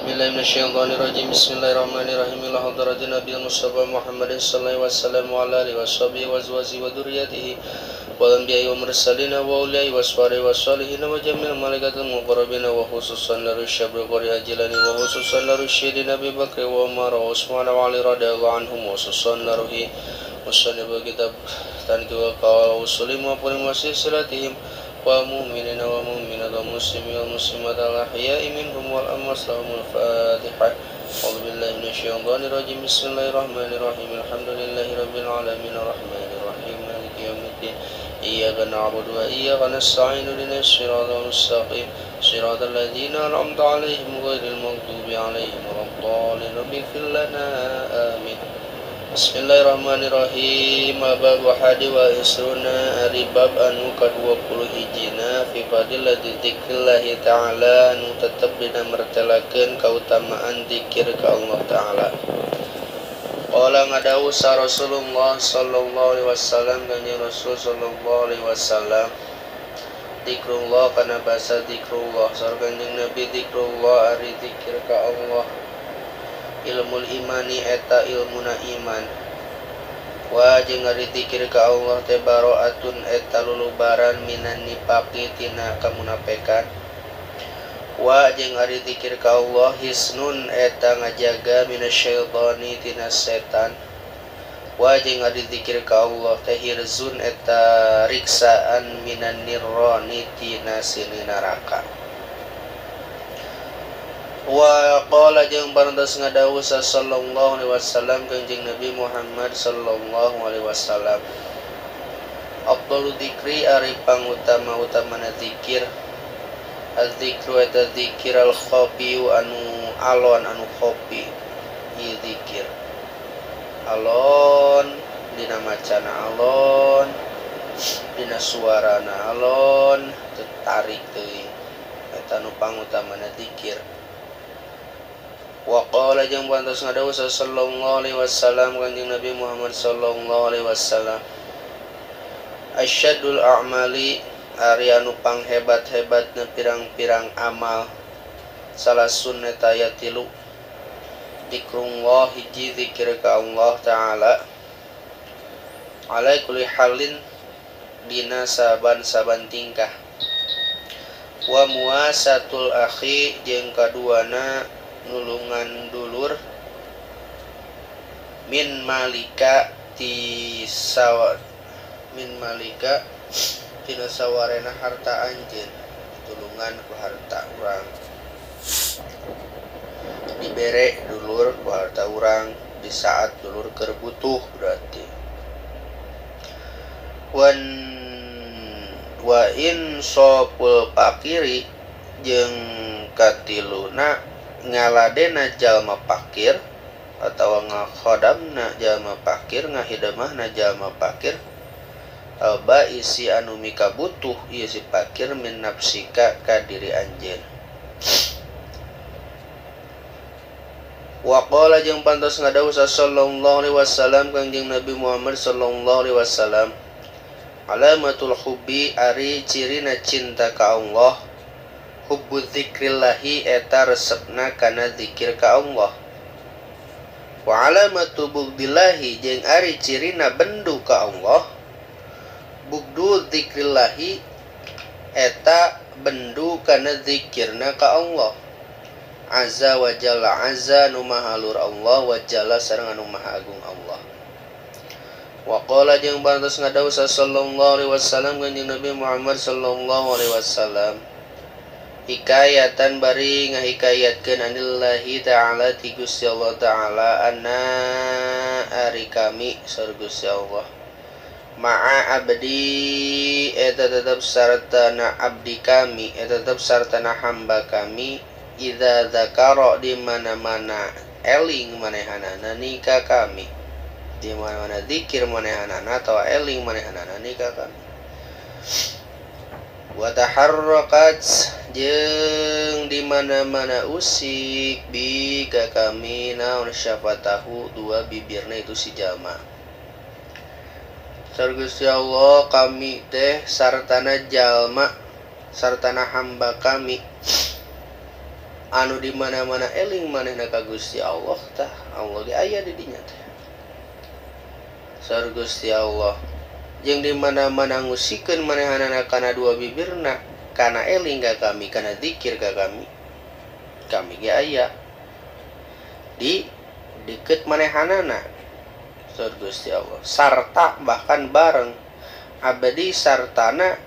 Billahi minasyaitonir rajim. Bismillahirrahmanirrahim. Ila hadratin Nabi Mustafa Muhammadin sallallahu alaihi wasallam wa ala alihi washabihi wa azwajihi wa dzurriyyatihi wal anbiya'i wa mursalin wa awliya'i wa asfari wa salihin wa jamil malaikatil muqarrabin wa khususan laru syabri qori ajilani wa khususan laru syidin Nabi Bakri wa Umar wa Utsman wa Ali radhiyallahu anhum wa khususan laruhi musannif kitab tanki wa qawal usulim wa pulim wa silsilatihim wa mu'minina wa mu'minat wa muslimin wal muslimat al ahya'i minhum wal amwat lahumul fatihah. A'udzu billahi minasyaitonir rajim. Bismillahirrahmanirrahim. Alhamdulillahi rabbil alamin arrahmanir rahim maliki yaumiddin. Iyyaka na'budu wa iyyaka nasta'in ihdinas siratal mustaqim siratal ladzina an'amta 'alaihim ghairil maghdubi 'alaihim waladdallin. Rabbighfir lana amin. Bismillahirrahmanirrahim. Bab hadi wa isruna ari bab anu ka-20 hijina fi fadilati dzikrillahi ta'ala anu tetep dina mertelakeun kautamaan zikir ka Allah ta'ala. Qala ngadawuh sa Rasulullah sallallahu alaihi wasallam kanjeng Rasul sallallahu alaihi wasallam zikrullah kana basa zikrullah saur kanjeng Nabi zikrullah ari zikir ka Allah ilmul imani eta ilmuna iman wa jeung ari zikir ka Allah teh baroatun eta lulubaran minan nifaqi tina kamunafikan wa jeung ari zikir ka Allah hisnun eta ngajaga minasyaitani tina setan wa jeung ari zikir ka Allah teh hirzun eta riksaan minan nirrani tina sini neraka. Wa qala jeung parantos ngadawuh sallallahu alaihi wasallam kanjeng Nabi Muhammad sallallahu alaihi wasallam afdalu dzikri ari pangutama-utamana zikir az-zikru eta zikir al-khafi anu alon anu khafi ieu zikir alon dina macana alon dina suarana alon teu tarik teuing eta nu pangutamana zikir. Wa qala jeung pantos ngadawuh sallallahu alaihi wasallam kanjeng Nabi Muhammad sallallahu alaihi wasallam asyadul a'mali ari anu panghebat-hebatna pirang-pirang amal salah sunnah aya tilu zikrullah hiji zikir ka Allah ta'ala ala kulli halin dina saban-saban tingkah wa muasatul akhi jeung kaduana nulungan dulur min malika ti sawa min malika tina sawarena harta anjeun tulungan ku harta urang dibere dulur ku harta urang di saat dulur keur butuh berarti wan wa insaful fakiri jeung katiluna ngaladena jalma fakir atawa ngakhodamna jalma fakir ngahidamahna jalma fakir alba isi anu mika butuh ieu si fakir min nafsika ka diri anjeun. Wa qala jeung pantos ngadawuh sallallahu alaihi wasallam kanjeng Nabi Muhammad sallallahu alaihi wasallam alamatul hubbi ari cirina cinta ka Allah hubbu dzikrillahi eta resepna kana zikir ka Allah wa alamatu bugdillahi jeung ari cirina bendu ka Allah bugdu dzikrillahi eta bendu kana zikirna ka Allah azza wa jalla azza nu maha luhur Allah wa jalla sareng anu maha agung Allah. Wa qala jeung parantos ngadawuh sallallahu alaihi wasallam kanjeng Nabi Muhammad sallallahu alaihi wasallam hikayatan bari ngahikayatkeun anillahi ta'ala ti Gusti Allah ta'ala anna ari kami saur Gusti Allah ma'a abdi eta tetep sartana abdi kami eta tetep sartana hamba kami idza dzakara di mana-mana eling manehanana nikah kami di mana-mana zikir manehanana atawa eling manehanana nikah kami wa taharrakat jeung di mana-mana usik bi ka kami naon syafatahu dua bibirna itu si jalma. Saur Gusti Allah kami teh sartana jalma sartana hamba kami Anu di mana-mana eling manehna ka Gusti Allah tah Allah ge aya di dinya teh. Saur Gusti Allah jeung di mana-mana ngusikeun manehanana kana dua bibirna kana eling ka kami kana zikir ka kami. Kami ge aya di deket manehanana. Saur Gusti Allah sarta bahkan bareng abadi sartana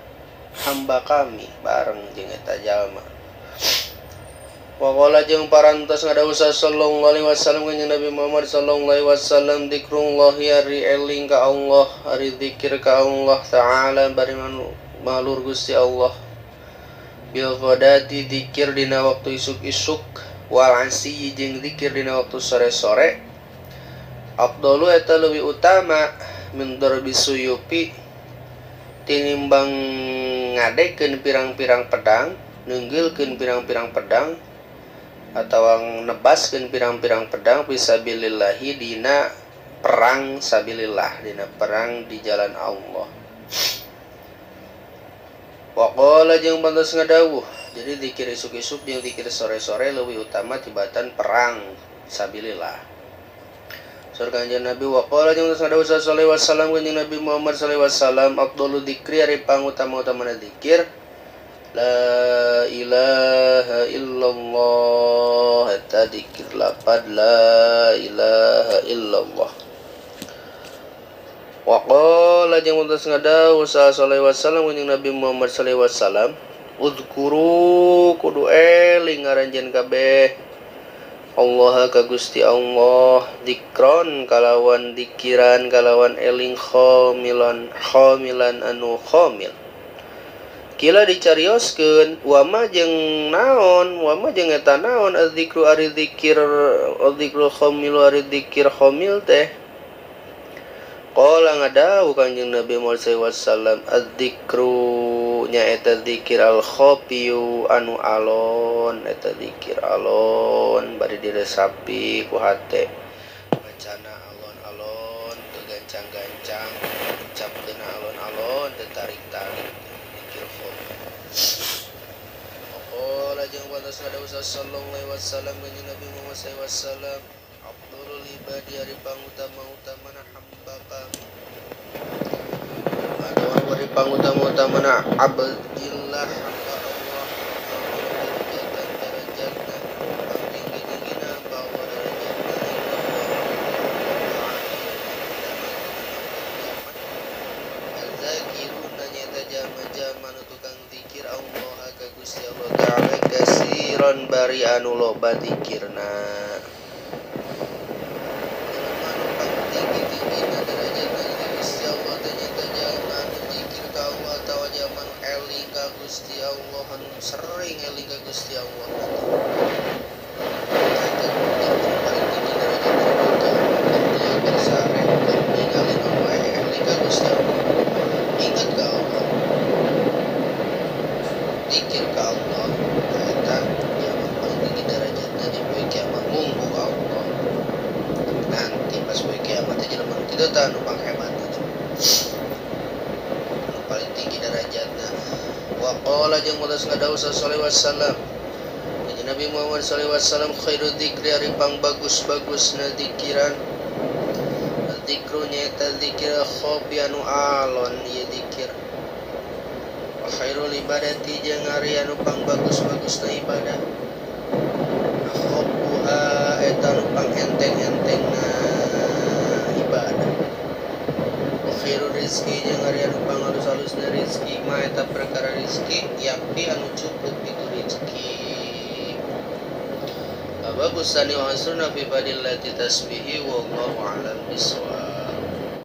hamba kami bareng jeung eta jalma. Waqala jeung parantos ngadawuh sallallahu alaihi wasallam kanjeng Nabi Muhammad sallallahu alaihi wasallam zikrullahi ari eling ka Allah ari zikir ka Allah taala bari malur Gusti Allah bil ghadati zikir dina waktu isuk-isuk wal asyi jeung zikir dina waktu sore-sore afdalu eta leuwih utama min darbi suyupi tinimbang ngadekeun pirang-pirang pedang neunggeulkeun pirang-pirang pedang atawa nebaskeun pirang-pirang pedang fisabilillahi dina perang sabilillah dina perang di jalan Allah. Waqala jeung pantas ngadawuh jadi zikir isuk-isuk jeung zikir sore-sore leuwih utama tibatan perang sabilillah. Saur Kanjeng Nabi waqala jeung pantas ngadawuh sallallahu alaihi wasallam kanjeng Nabi Muhammad sallallahu alaihi wasallam afdalu dzikri ari pangutama-utamana zikir la ilaha illallah eta dzikir lapad la ilaha illallah. Wa qala jeung pantas ngadawuh sallallahu alaihi wasallam kanjeng Nabi Muhammad sallallahu alaihi wasallam udhkuru kudu eling ngaranjeun kabeh Allah ka Gusti Allah dzikron kalawan dikiran kalawan eling khamilan khamilan anu khamil. Kila dicarioskeun wama jeung naon wama jeung eta naon azzikru ari zikir azzikru khamil ari zikir khamil teh. Qala ngadawuh Kanjeng Nabi Muhammad sallallahu alaihi wasallam azzikru nya eta zikir al khafiyu anu alon eta zikir alon bari diresapi ku hate bacana alon-alon teu gancang-gancang ucapkeun alon-alon teu tarik-tarik. Qala jeung pantas ngadawuh sallallahu alaihi wasallam kanjeng Nabi Muhammad sallallahu alaihi wasallam afdalul ibadi ari pangutama-utamana hamba kami atawa ari pangutama-utamana abdillah hamba Allah darajatan darajatna pangtinggi-tinggina bahwa darajatna az-zakiruna nyata jama-jama nu tukang zikir Allah ka Gusti Allah taala kasiran bari anu loba zikirna. Anu pangtinggi-tinggina darajatna di Gusti Allah teh nyata jalma anu zikir ka Allah atawa jalma anu eling ka Gusti Allah anu sering eling ka Gusti Allah. Eta paling tinggi darajatna di bersare ningali nu eling ka Gusti Allah. Ingat ka Allah, zikir ka Allah, eta jalma paling tinggi darajatna di poe kiamat munggu ka Allah. Nanti pas poe kiamat teh jelema nu kitu tah anu panghebatna anu paling tinggi darajatna. Wa qala jeung pantas ngadawuh sallallahu alaihi wasallam kanjeng Nabi Muhammad sallallahu alaihi wasallam khairu dzikri ari pangbagus-bagusna zikiran zikru nyaeta zikir khafi anu alon ieu zikir. Wa khairul ibadati jeung ari anu pangbagus-bagusna ibadah akhaffuha eta anu pangenteng-entengna ibadah. Wa khairur rizki jeung ari anu pangalus-alusna rizki ma eta perkara rizki yakti anu cukup itu rizki. Bagus sani wa asruna fi fadillati tasbihi wallahu a'lam bissawab.